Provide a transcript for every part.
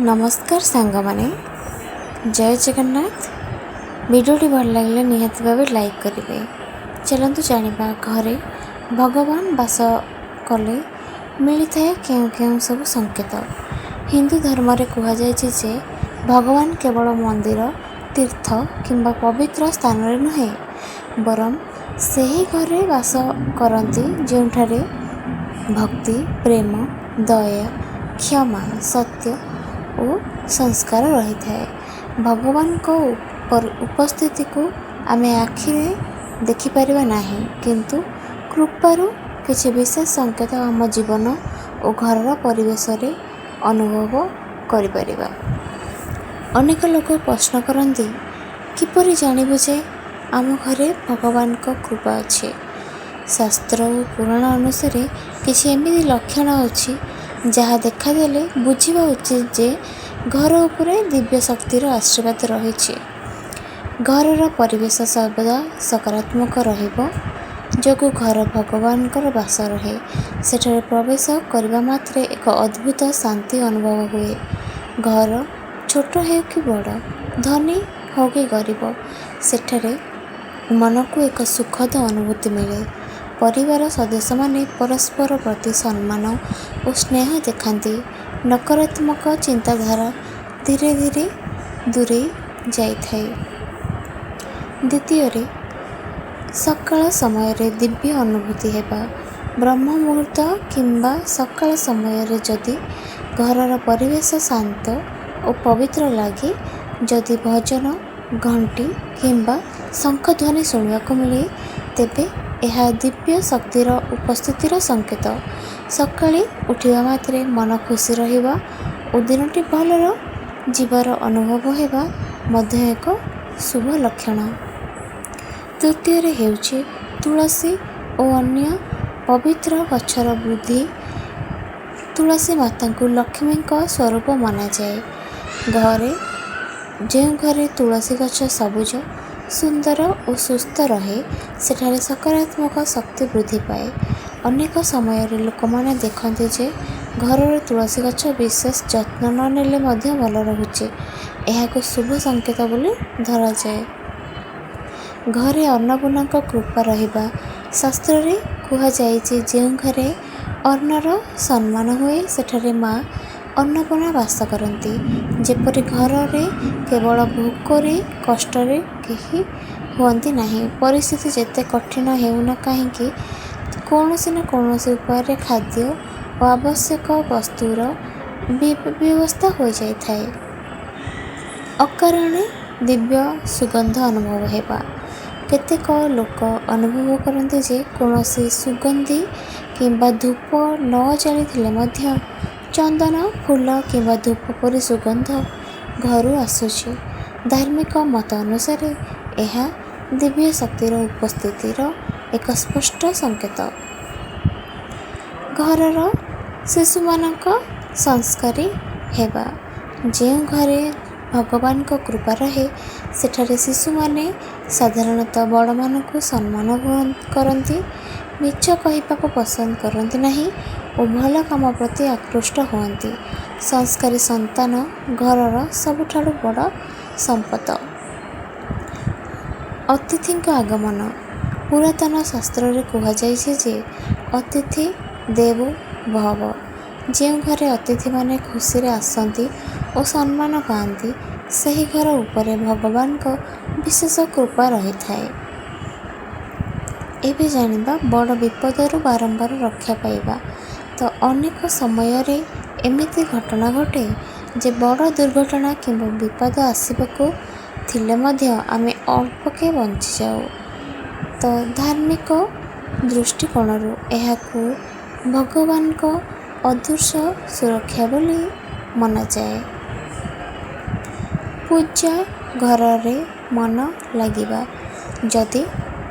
ନମସ୍କାର ସାଙ୍ଗମାନେ, ଜୟ ଜଗନ୍ନାଥ। ଭିଡ଼ିଓଟି ଭଲ ଲାଗିଲେ ନିହାତି ଭାବେ ଲାଇକ୍ କରିବେ। ଚାଲନ୍ତୁ ଜାଣିବା, ଘରେ ଭଗବାନ ବାସ କଲେ ମିଳିଥାଏ କେଉଁ କେଉଁ ସବୁ ସଂକେତ। ହିନ୍ଦୁ ଧର୍ମରେ କୁହାଯାଇଛି ଯେ ଭଗବାନ କେବଳ ମନ୍ଦିର, ତୀର୍ଥ କିମ୍ବା ପବିତ୍ର ସ୍ଥାନରେ ନୁହେଁ, ବରଂ ସେହି ଘରେ ବାସ କରନ୍ତି ଯେଉଁଠାରେ ଭକ୍ତି, ପ୍ରେମ, ଦୟା, କ୍ଷମା, ସତ୍ୟ ଓ ସଂସ୍କାର ରହିଥାଏ। ଭଗବାନଙ୍କ ଉପସ୍ଥିତିକୁ ଆମେ ଆଖିରେ ଦେଖିପାରିବା ନାହିଁ, କିନ୍ତୁ କୃପାରୁ କିଛି ବିଶେଷ ସଂକେତ ଆମ ଜୀବନ ଓ ଘରର ପରିବେଶରେ ଅନୁଭବ କରିପାରିବା। ଅନେକ ଲୋକ ପ୍ରଶ୍ନ କରନ୍ତି, କିପରି ଜାଣିବୁ ଯେ ଆମ ଘରେ ଭଗବାନଙ୍କ କୃପା ଅଛି? ଶାସ୍ତ୍ର ଓ ପୁରାଣ ଅନୁସାରେ କିଛି ଏମିତି ଲକ୍ଷଣ ଅଛି, ଯାହା ଦେଖାଦେଲେ ବୁଝିବା ଉଚିତ ଯେ ଘର ଉପରେ ଦିବ୍ୟ ଶକ୍ତିର ଆଶୀର୍ବାଦ ରହିଛି। ଘରର ପରିବେଶ ସର୍ବଦା ସକାରାତ୍ମକ ରହିବ। ଯୋଗୁଁ ଘର ଭଗବାନଙ୍କର ବାସ ରହେ, ସେଠାରେ ପ୍ରବେଶ କରିବା ମାତ୍ରେ ଏକ ଅଦ୍ଭୁତ ଶାନ୍ତି ଅନୁଭବ ହୁଏ। ଘର ଛୋଟ ହେଉ କି ବଡ଼, ଧନୀ ହେଉ କି ଗରିବ, ସେଠାରେ ମନକୁ ଏକ ସୁଖଦ ଅନୁଭୂତି ମିଳେ। ପରିବାର ସଦସ୍ୟମାନେ ପରସ୍ପର ପ୍ରତି ସମ୍ମାନ ଓ ସ୍ନେହ ଦେଖାନ୍ତି, ନକାରାତ୍ମକ ଚିନ୍ତାଧାରା ଧୀରେ ଧୀରେ ଦୂରେଇ ଯାଇଥାଏ। ଦ୍ୱିତୀୟରେ, ସକାଳ ସମୟରେ ଦିବ୍ୟ ଅନୁଭୂତି ହେବା। ବ୍ରହ୍ମ ମୁହୂର୍ତ୍ତ କିମ୍ବା ସକାଳ ସମୟରେ ଯଦି ଘରର ପରିବେଶ ଶାନ୍ତ ଓ ପବିତ୍ର ଲାଗେ, ଯଦି ଭଜନ, ଘଣ୍ଟି କିମ୍ବା ଶଙ୍ଖ ଧ୍ୱନି ଶୁଣିବାକୁ ମିଳେ, ତେବେ ଏହା ଦିବ୍ୟ ଶକ୍ତିର ଉପସ୍ଥିତିର ସଂକେତ। ସକାଳେ ଉଠିବା ମାତ୍ରେ ମନ ଖୁସି ରହିବା ଓ ଦିନଟି ଭଲରେ ଯିବାର ଅନୁଭବ ହେବା ମଧ୍ୟ ଏକ ଶୁଭ ଲକ୍ଷଣ। ତୃତୀୟରେ ହେଉଛି ତୁଳସୀ ଓ ଅନ୍ୟ ପବିତ୍ର ଗଛର ବୃଦ୍ଧି। ତୁଳସୀ ମାତାଙ୍କୁ ଲକ୍ଷ୍ମୀଙ୍କ ସ୍ୱରୂପ ମନାଯାଏ। ଘରେ ଯେଉଁ ଘରେ ତୁଳସୀ ଗଛ ସବୁଜ, ସୁନ୍ଦର ଓ ସୁସ୍ଥ ରହେ, ସେଠାରେ ସକାରାତ୍ମକ ଶକ୍ତି ବୃଦ୍ଧି ପାଏ। ଅନେକ ସମୟରେ ଲୋକମାନେ ଦେଖନ୍ତି ଯେ ଘରର ତୁଳସୀ ଗଛ ବିଶେଷ ଯତ୍ନ ନ ନେଲେ ମଧ୍ୟ ଭଲ ରହୁଛି। ଏହାକୁ ଶୁଭ ସଂକେତ ବୋଲି ଧରାଯାଏ। ଘରେ ଅନ୍ନପୂର୍ଣ୍ଣାଙ୍କ କୃପା ରହିବା। ଶାସ୍ତ୍ରରେ କୁହାଯାଇଛି, ଯେଉଁ ଘରେ ଅନ୍ନର ସମ୍ମାନ ହୁଏ, ସେଠାରେ ମା ଅନ୍ନପୂର୍ଣ୍ଣା ବାସ କରନ୍ତି। ଯେପରି ଘରରେ କେବଳ ଭୋକରେ କଷ୍ଟରେ କେହି ହୁଅନ୍ତି ନାହିଁ। ପରିସ୍ଥିତି ଯେତେ କଠିନ ହେଉନା କାହିଁକି, କୌଣସି ନା କୌଣସି ଉପାୟରେ ଖାଦ୍ୟ ଓ ଆବଶ୍ୟକ ବସ୍ତୁର ବ୍ୟବସ୍ଥା ହୋଇଯାଇଥାଏ। ଅକାରଣେ ଦିବ୍ୟ ସୁଗନ୍ଧ ଅନୁଭବ ହେବା। କେତେକ ଲୋକ ଅନୁଭବ କରନ୍ତି ଯେ କୌଣସି ସୁଗନ୍ଧି କିମ୍ବା ଧୂପ ନ ଜାଳିଥିଲେ ମଧ୍ୟ ଚନ୍ଦନ, ଫୁଲ କିମ୍ବା ଧୂପ ପରି ସୁଗନ୍ଧ ଘରୁ ଆସୁଛି। ଧାର୍ମିକ ମତ ଅନୁସାରେ ଏହା ଦିବ୍ୟ ଶକ୍ତିର ଉପସ୍ଥିତିର ଏକ ସ୍ପଷ୍ଟ ସଂକେତ। ଘରର ଶିଶୁମାନଙ୍କ ସଂସ୍କାରୀ ହେବା। ଯେଉଁ ଘରେ ଭଗବାନଙ୍କ କୃପା ରହେ, ସେଠାରେ ଶିଶୁମାନେ ସାଧାରଣତଃ ବଡ଼ମାନଙ୍କୁ ସମ୍ମାନ କରନ୍ତି, ମିଛ କହିବାକୁ ପସନ୍ଦ କରନ୍ତି ନାହିଁ ଓ ଭଲ କାମ ପ୍ରତି ଆକୃଷ୍ଟ ହୁଅନ୍ତି। ସଂସ୍କାରୀ ସନ୍ତାନ ଘରର ସବୁଠାରୁ ବଡ଼ ସମ୍ପଦ। ଅତିଥିଙ୍କ ଆଗମନ। ପୁରାତନ ଶାସ୍ତ୍ରରେ କୁହାଯାଇଛି ଯେ ଅତିଥି ଦେବୋ ଭବ। ଯେଉଁ ଘରେ ଅତିଥିମାନେ ଖୁସିରେ ଆସନ୍ତି ଓ ସମ୍ମାନ ପାଆନ୍ତି, ସେହି ଘର ଉପରେ ଭଗବାନଙ୍କ ବିଶେଷ କୃପା ରହିଥାଏ। ଏବେ ଜାଣିବା ବଡ଼ ବିପଦରୁ ବାରମ୍ବାର ରକ୍ଷା ପାଇବା। ତ ଅନେକ ସମୟରେ ଏମିତି ଘଟଣା ଘଟେ ଯେ ବଡ଼ ଦୁର୍ଘଟଣା କିମ୍ବା ବିପଦ ଆସିବାକୁ ଥିଲେ ମଧ୍ୟ ଆମେ ଅଳ୍ପକେ ବଞ୍ଚିଯାଉ। ତ ଧାର୍ମିକ ଦୃଷ୍ଟିକୋଣରୁ ଏହାକୁ ଭଗବାନଙ୍କ ଅଦୃଶ୍ୟ ସୁରକ୍ଷା ବୋଲି ମନାଯାଏ। ପୂଜା ଘରରେ ମନ ଲାଗିବା। ଯଦି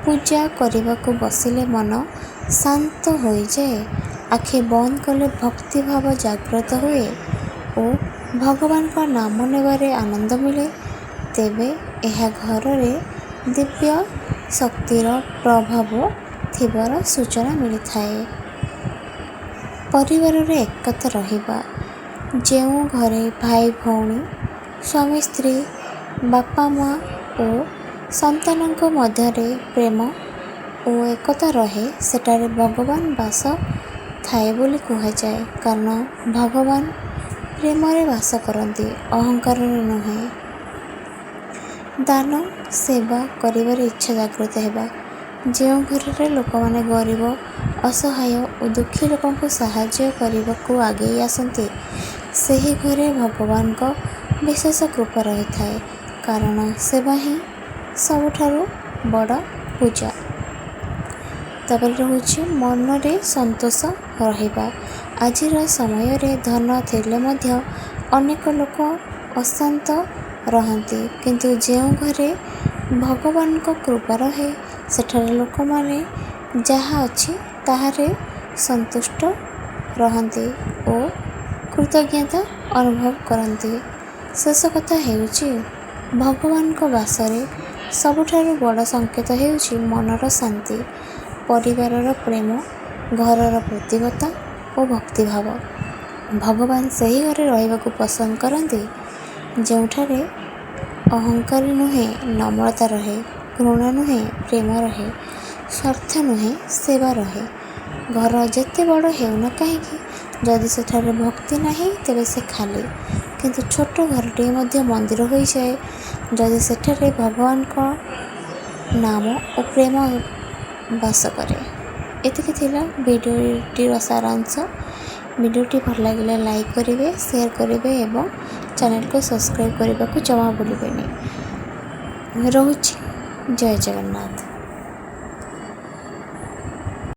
ପୂଜା କରିବାକୁ ବସିଲେ ମନ ଶାନ୍ତ ହୋଇଯାଏ, ଆଖି ବନ୍ଦ କଲେ ଭକ୍ତିଭାବ ଜାଗ୍ରତ ହୁଏ ଓ ଭଗବାନଙ୍କ ନାମ ନେବାରେ ଆନନ୍ଦ ମିଳେ, ତେବେ ଏହା ଘରରେ ଦିବ୍ୟ ଶକ୍ତିର ପ୍ରଭାବ ଥିବାର ସୂଚନା ମିଳିଥାଏ। ପରିବାରରେ ଏକତା ରହିବା। ଯେଉଁ ଘରେ ଭାଇ ଭଉଣୀ, ସ୍ୱାମୀ ସ୍ତ୍ରୀ, ବାପା ମା ଓ ସନ୍ତାନଙ୍କ ମଧ୍ୟରେ ପ୍ରେମ ଓ ଏକତା ରହେ, ସେଠାରେ ଭଗବାନ ବାସ ଥାଏ ବୋଲି କୁହାଯାଏ। କାରଣ ଭଗବାନ ପ୍ରେମରେ ବାସ କରନ୍ତି, ଅହଙ୍କାରରେ ନୁହେଁ। ଦାନ, ସେବା କରିବାର ଇଚ୍ଛା ଜାଗ୍ରତ ହେବା। ଯେଉଁ ଘରରେ ଲୋକମାନେ ଗରିବ, ଅସହାୟ ଓ ଦୁଃଖୀ ଲୋକଙ୍କୁ ସାହାଯ୍ୟ କରିବାକୁ ଆଗେଇ ଆସନ୍ତି, ସେହି ଘରେ ଭଗବାନଙ୍କ ବିଶେଷ କୃପା ରହିଥାଏ। କାରଣ ସେବା ହିଁ ସବୁଠାରୁ ବଡ଼ ପୂଜା। ତାପରେ ରହୁଛି ମନରେ ସନ୍ତୋଷ ରହିବା। ଆଜିର ସମୟରେ ଧନ ଥିଲେ ମଧ୍ୟ ଅନେକ ଲୋକ ଅଶାନ୍ତ ରହନ୍ତି। କିନ୍ତୁ ଯେଉଁ ଘରେ ଭଗବାନଙ୍କ କୃପା ରହେ, ସେଠାରେ ଲୋକମାନେ ଯାହା ଅଛି ତାହାରେ ସନ୍ତୁଷ୍ଟ ରହନ୍ତି ଓ କୃତଜ୍ଞତା ଅନୁଭବ କରନ୍ତି। ଶେଷ କଥା ହେଉଛି, ଭଗବାନଙ୍କ ବାସରେ ସବୁଠାରୁ ବଡ଼ ସଂକେତ ହେଉଛି ମନର ଶାନ୍ତି, ପରିବାରର ପ୍ରେମ, ଘରର ପ୍ରତିବତା ଓ ଭକ୍ତିଭାବ। ଭଗବାନ ସେହି ଘରେ ରହିବାକୁ ପସନ୍ଦ କରନ୍ତି ଯେଉଁଠାରେ ଅହଙ୍କାର ନୁହେଁ, ନମ୍ରତା ରହେ; ଘୃଣା ନୁହେଁ, ପ୍ରେମ ରହେ; ସ୍ୱାର୍ଥ ନୁହେଁ, ସେବା ରହେ। ଘର ଯେତେ ବଡ଼ ହେଉନା କାହିଁକି, ଯଦି ସେଠାରେ ଭକ୍ତି ନାହିଁ, ତେବେ ସେ ଖାଲି। କିନ୍ତୁ ଛୋଟ ଘରଟିଏ ମଧ୍ୟ ମନ୍ଦିର ହୋଇଯାଏ, ଯଦି ସେଠାରେ ଭଗବାନଙ୍କ ନାମ ଓ ପ୍ରେମ ବାସ କରେ। ଏତିକି ଥିଲା ଭିଡ଼ିଓଟିର ସାରାଂଶ। ଭିଡ଼ିଓଟି ଭଲ ଲାଗିଲେ ଲାଇକ୍ କରିବେ, ସେୟାର କରିବେ ଏବଂ ଚ୍ୟାନେଲକୁ ସବସ୍କ୍ରାଇବ୍ କରିବାକୁ ଜମା ଭୁଲିବେନି। ରହୁଛି, ଜୟ ଜଗନ୍ନାଥ।